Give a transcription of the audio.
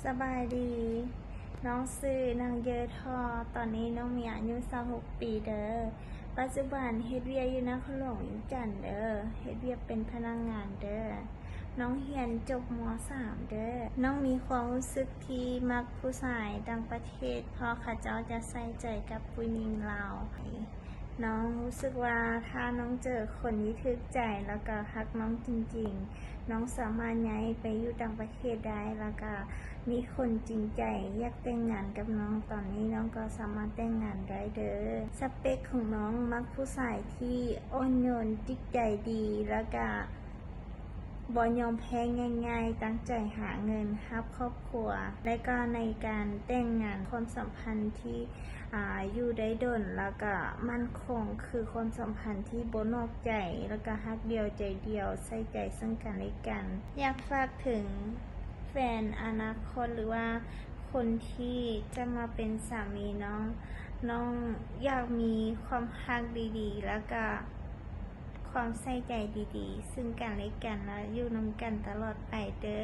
ສະບາຍດີ, ນ້ອງຊື່ນາງເຢີທໍ, ຕອນນີ້ນ້ອງມີອາຍຸຊາວຫົກປີເດີ. ປັດຈຸບັນເຮັດວຽກຢູ່ນະຄອນຫຼວງວຽງຈັນເດີ, ເຮັດວຽກເປັນພະນັກງານເດີ. ນ້ອງຮຽນຈົບ ມໍສາມເດີ. ນ້ອງມີຄວາມຮູ້ສຶກທີ່ມັກຜູ້ຊາຍຕ່າງປະເທດ ເພາະເຂົາເຈົ້າຈະໃສ່ໃຈກັບຜູ້ຍິງລາວ. ນ້ອງຮູ້ສຶກວ່າຖ້ານ້ອງເຈີຄົນທີ່ຖືກໃຈ ແລ້ວກໍຮັກນ້ອງຈິງໆ, ນ້ອງສາມາດຍ້າຍໄປຢູ່ຕ່າງປະເທດໄດ້ ແລ້ວກໍມີຄົນຈິງໃຈຢາກແຕ່ງງານກັບນ້ອງ. ຕອນນີ້ນ້ອງກໍສາມາດແຕ່ງງານໄດ້ເດີ. ສະເປັກຂອງນ້ອງມັກຜູ້ຊາຍທີ່ອ່ອນໂຍນ, ຈິດໃຈດີ ແລ້ວກໍບໍ່ຍອມແພ້ງ່າຍໆ, ຕັ້ງໃຈຫາເງິນ, ຮັບຄອບຄົວ ແລະກໍໃນການແຕ່ງງານ, ຄວາມສຳພັນທີ່ ອາ ຢູ່ໄດ້ດົນ ແລ້ວກະໝັ້ນຄົງ, ຄືຄວາມສຳພັນທີ່ບໍ່ນອກໃຈ ແລ້ວກະຮັກດຽວໃຈດຽວ, ໃສ່ໃຈເຊິ່ງກັນແລະກັນ. ຢາກຝາກເຖິງແຟນອະນາຄົດ ຫຼືວ່າຄົນທີ່ຈະມາເປັນສາມີນ້ອງ, ນ້ອງຢາກມີຄວາມຮັກດີໆ ແລ້ວກະຄວາມໃສ່ໃຈດີໆ ເຊິ່ງກັນແລະກັນ ແລະຢູ່ນຳກັນຕະຫຼອດໄປເດີ.